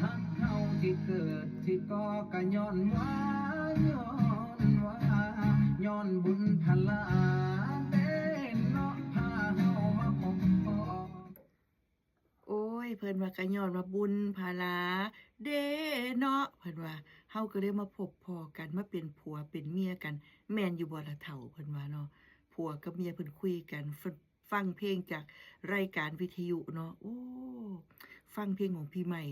ຮັກເຮົາທີ່ເກີດທີ່ກໍ່ກໍຍ້ອນວ່າ ຍ້ອນວ່າ ຍ້ອນບຸນພະລາເດ້ເນາະ ພາເຮົາມາພົບພໍ້. ໂອ້ຍ ເພິ່ນວ່າກໍຍ້ອນວ່າບຸນພະລາເດ້ເນາະ ເພິ່ນວ່າ ເຮົາກໍເລີຍມາພົບພໍ້ກັນ ມາເປັນຜົວເປັນເມຍກັນ ແມ່ນຢູ່ບໍ່ລະເຖົ້າ ເພິ່ນວ່າເນາະ. ຜົວກັບເມຍເພິ່ນຄຸຍກັນ ຟັງເພງຈາກລາຍການວິທະຍຸເນາະ. ໂອ້ ຟັງເພງຂອງພີ່ໃໝ່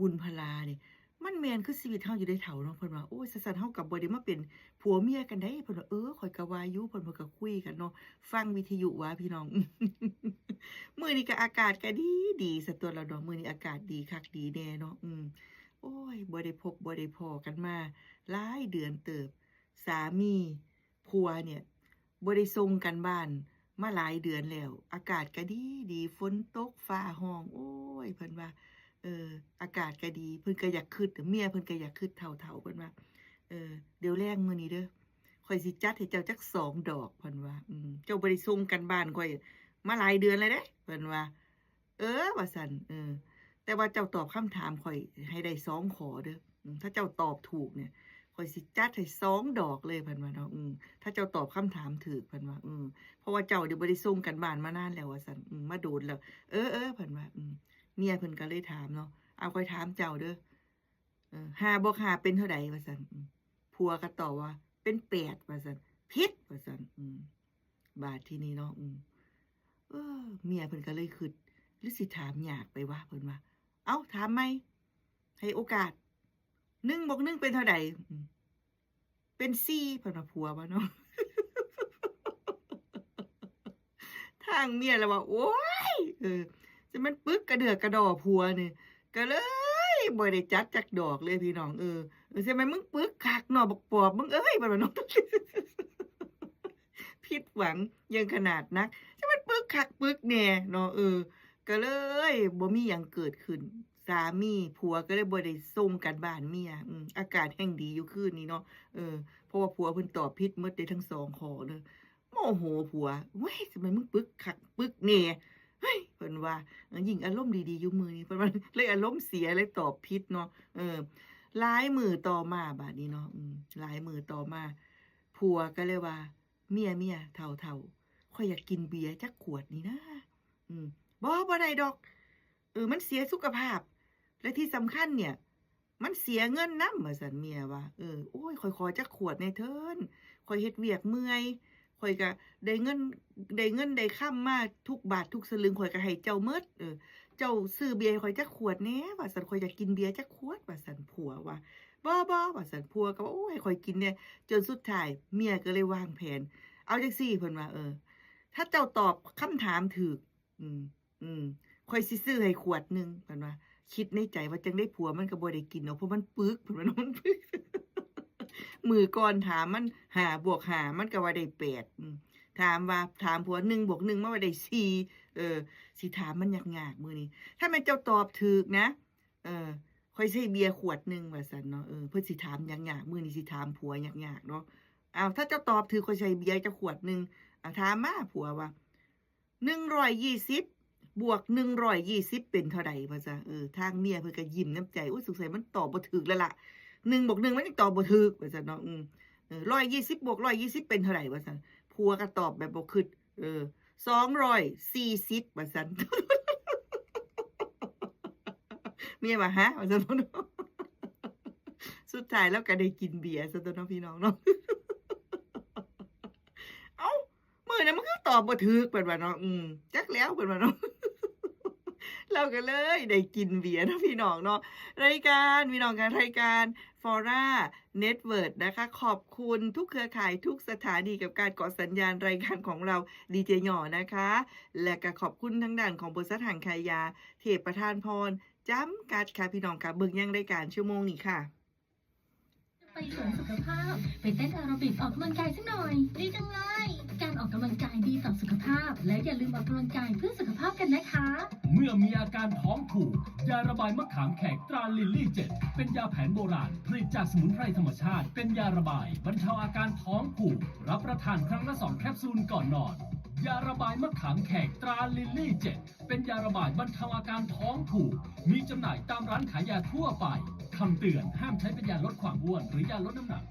ບຸນພະລານີ້ ມັນແມ່ນຄືຊີວິດເຮົາຢູ່ເດ້ເຖົ້າເນາະ ເພິ່ນວ່າ. ໂອ້ຍ ຊັ້ນໆ ເຮົາກໍບໍ່ໄດ້ມາເປັນຜົວເມຍກັນໄດ໋ ເພິ່ນວ່າ. ເອີ ຂ້ອຍກໍວ່າຢູ່ ເພິ່ນ ເພິ່ນກໍຄຸຍກັນເນາະ ຟັງວິທະຍຸວ່າ ພີ່ນ້ອງ. ມື້ນີ້ກໍອາກາດກໍດີໆ ຊະຕົວະລະເນາະ ມື້ນີ້ອາກາດດີຄັກດີແນ່ເນາະ. ອືມ ໂອ້ຍ ບໍ່ໄດ້ພົບບໍ່ໄດ້ພໍ້ກັນມາຫຼາຍເດືອນເຕີບ. ສາມີຜົວນີ້ບໍ່ໄດ້ສົ່ງການບ້ານມາຫຼາຍເດືອນແລ້ວ ອາກາດກະດີດີ ຝົນຕົກຟ້າຮ້ອງ ໂອ້ຍ ເພິ່ນວ່າ ເອີ ອາກາດກະດີ ເພິ່ນກະຢາກຄຶດ ເມຍເພິ່ນກະຢາກຄຶດເຖົ້າໆ ເພິ່ນວ່າ ເອີ ດຽວແລງມື້ນີ້ເດີ ຂ້ອຍຊິຈັດໃຫ້ເຈົ້າຈັກສອງດອກ ເພິ່ນວ່າ ອືມ ເຈົ້າບໍ່ໄດ້ສົ່ງການບ້ານຂ້ອຍມາຫຼາຍເດືອນແລ້ວເດ້ ເພິ່ນວ່າ. ເອີ ວ່າຊັ້ນ ເອີ ແຕ່ວ່າເຈົ້າຕອບຄຳຖາມຂ້ອຍໃຫ້ໄດ້ສອງຂໍ້ເດີ ອືມ ຖ້າເຈົ້າຕອບຖືກນີ້ ຂ້ອຍຊິຈັດໃຫ້ສອງດອກເລີຍ ເພິ່ນວ່າເນາະ. ອືມ ຖ້າເຈົ້າຕອບຄຳຖາມຖືກ ເພິ່ນວ່າ ອືມ ເພາະວ່າເຈົ້ານີ້ບໍ່ໄດ້ສົ່ງການບ້ານມານານແລ້ວ ວ່າຊັ້ນ ອືມ ມາດົນແລ້ວ. ເອີໆ ເພິ່ນວ່າ ອືມ ເມຍເພິ່ນກໍເລີຍຖາມເນາະ ເອົາ ຂ້ອຍຖາມເຈົ້າເດີ ເອີ ຫ້າບວກຫ້າເປັນເທົ່າໃດ ວ່າຊັ້ນ ອືມ ຜົວກໍຕອບວ່າ ເປັນແປດ ວ່າຊັ້ນ ຜິດ ວ່າຊັ້ນ ອືມ ບາດທີນີ້ເນາະ ອືມ ເອີ ເມຍເພິ່ນກໍເລີຍຄຶດ ຫຼືຊິຖາມຍາກໄປວະ ເພິ່ນວ່າ ເອົ້າ ຖາມໃໝ່ ໃຫ້ໂອກາດ ໜຶ່ງບວກໜຶ່ງເປັນເທົ່າໃດ ອືມ ເປັນສີ່ ເພິ່ນວ່າ ຜົວວ່າເນາະ. ທາງເມຍລະວ່າ ໂອ້ຍ ເອີ ຈະແມ່ນປຶກກະເດືອກະດໍຜົວນີ້ ກະເລີຍບໍ່ໄດ້ຈັດຈັກດອກເລີຍພີ່ນ້ອງ ເອີ ຈະແມ່ນມຶງປຶກຄັກເນາະ ບັກປອບມຶງເອີຍ ເພິ່ນວ່າເນາະ. ຜິດຫວັງຢ່າງຂະໜາດໜັກ ຈະແມ່ນປຶກຄັກປຶກແນ່ເນາະ ເອີ ກະເລີຍບໍ່ມີຫຍັງເກີດຂຶ້ນ ສາມີ ຜົວກໍເລີຍບໍ່ໄດ້ສົ່ງການບ້ານເມຍ ອາກາດແຮ່ງດີຢູ່ຄືນນີ້ເນາະ ເອີ ເພາະວ່າຜົວເພິ່ນຕອບຜິດໝົດເດ້ທັງສອງຂໍ້ເດີ. ໂມໂຫຜົວ ເວີ້ຍ ທຳໄມມຶງປຶກຄັກປຶກແນ່ ເຮີ້ຍ ເພິ່ນວ່າ ເອີ ຍິ່ງອາລົມດີໆຢູ່ມື້ນີ້ ເພິ່ນວ່າ ເລີຍອາລົມເສຍ ເລີຍຕອບຜິດເນາະ ເອີ ຫຼາຍມື້ຕໍ່ມາບາດນີ້ເນາະ ອືມ ຫຼາຍມື້ຕໍ່ມາ ຜົວກໍເລີຍວ່າ ເມຍ ເມຍ ເຖົ້າໆ ຂ້ອຍຢາກກິນເບຍຈັກຂວດນີ້ນາ ອືມ ບໍ່ ບໍ່ໄດ້ດອກ ເອີ ມັນເສຍສຸຂະພາບ ແລະທີ່ສຳຄັນເນີ້ຍ ມັນເສຍເງິນນຳ ວ່າຊັ້ນ ເມຍວ່າ ເອີ ໂອ້ຍ ຂ້ອຍຂໍຈັກຂວດແດ່ເທີ້ນ ຂ້ອຍເຮັດວຽກເມື່ອຍ ຂ້ອຍກະໄດ້ເງິນ ໄດ້ເງິນໄດ້ຄຳມາທຸກບາດທຸກສະລຶງ ຂ້ອຍກະໃຫ້ເຈົ້າໝົດ ເອີ ເຈົ້າຊື້ເບຍໃຫ້ຂ້ອຍຈັກຂວດແດ່ ວ່າຊັ້ນ ຂ້ອຍຢາກກິນເບຍຈັກຂວດ ວ່າຊັ້ນ ຜົວວ່າ ບໍ່ ບໍ່ ວ່າຊັ້ນ ຜົວກໍວ່າ ໂອ້ຍ ໃຫ້ຂ້ອຍກິນແດ່ ຈົນສຸດທ້າຍເມຍກໍເລີຍວາງແຜນ ເອົາຈັ່ງຊີ້ ເພິ່ນວ່າ ເອີ ຖ້າເຈົ້າຕອບຄຳຖາມຖືກ ອືມ ອືມ ຂ້ອຍຊິຊື້ໃຫ້ຂວດໜຶ່ງ ເພິ່ນວ່າ ຄິດໃນໃຈວ່າ ຈັ່ງໃດຜົວມັນກໍບໍ່ໄດ້ກິນດອກ ເພາະມັນປຶກ ເພິ່ນວ່າ ມັນປຶກ ມື້ກ່ອນຖາມມັນ ຫ້າບວກຫ້າ ມັນກໍວ່າໄດ້ແປດ ອືມ ຖາມວ່າ ຖາມຜົວ ໜຶ່ງບວກໜຶ່ງ ມັນວ່າໄດ້ສີ່ ເອີ ຊິຖາມມັນຍາກໆ ມື້ນີ້ ຖ້າແມ່ນເຈົ້າຕອບຖືກນະ ເອີ ຂ້ອຍຊິໃຫ້ເບຍຂວດໜຶ່ງ ວ່າຊັ້ນເນາະ ເອີ ເພິ່ນຊິຖາມຍາກໆ ມື້ນີ້ຊິຖາມຜົວຍາກໆ ເນາະ ອ້າວ ຖ້າເຈົ້າຕອບຖືກ ຂ້ອຍຊິໃຫ້ເບຍເຈົ້າຂວດໜຶ່ງ ອ່າ ຖາມມາ ຜົວວ່າ ໜຶ່ງຮ້ອຍຍີ່ສິບບວກໜຶ່ງຮ້ອຍຍີ່ສິບເປັນເທົ່າໃດ ວ່າຊະ ເອີ ທາງເມຍເພິ່ນກໍຍິ້ມນຳໃຈ ໂອ້ຍ ສົງໄສມັນຕອບບໍ່ຖືກແລ້ວລະ ໜຶ່ງບວກໜຶ່ງມັນຍັງຕອບບໍ່ຖືກ ວ່າຊັ້ນເນາະ ອືມ ເອີ ຮ້ອຍຍີ່ສິບບວກຮ້ອຍຍີ່ສິບເປັນເທົ່າໃດ ວ່າຊັ້ນ ຜົວກໍຕອບແບບບໍ່ຄິດ ເອີ ສອງຮ້ອຍສີ່ສິບ ວ່າຊັ້ນ ເມຍວ່າ ຮະ ວ່າຊັ້ນ ສຸດທ້າຍລາວກໍໄດ້ກິນເບຍຊະຕົວະເນາະ ພີ່ນ້ອງເນາະ ເອົ້າ ມື້ນັ້ນມັນຄືຕອບບໍ່ຖືກ ເພິ່ນວ່າເນາະ ອືມ ຈັກແລ້ວ ເພິ່ນວ່າເນາະ ລາວກໍເລີຍໄດ້ກິນເບຍເນາະ ພີ່ນ້ອງເນາະ ລາຍການ ພີ່ນ້ອງ ການລາຍການ Fora Network นะคะ ขอบคุณทุกเครือข่ายทุกสถานีกับการเกาะสัญญาณรายการของเรา ดีเจ หย่อ นะคะ และก็ขอบคุณทางด้านของบริษัทห้างขายยาเทพประทานพรจำกัดค่ะ พี่น้องค่ะ เบิ่งยังรายการชั่วโมงนี้ค่ะ ไปสวนสุขภาพ ไปเต้นแอโรบิกออกกำลังกายสักหน่อย ดีจังเลย การออกกำลังกายดีต่อสุขภาพ และอย่าลืมออกกำลังกายเพื่อสุขภาพกันนะคะ เมื่อมีอาการท้องผูก ยาระบายมะขามแขกตราลิลลี่เจ็ด เป็นยาแผนโบราณ ผลิตจากสมุนไพรธรรมชาติ เป็นยาระบาย บรรเทาอาการท้องผูก รับประทานครั้งละสองแคปซูลก่อนนอน ยาระบายมะขามแขกตราลิลลี่เจ็ด เป็นยาระบายบรรเทาอาการท้องผูก มีจำ ำหน่ายตามร้านขายยาทั่วไป คำเตือน ห้ามใช้เป็นยาลดความอ้วน หรือยาลดน้ำหนัก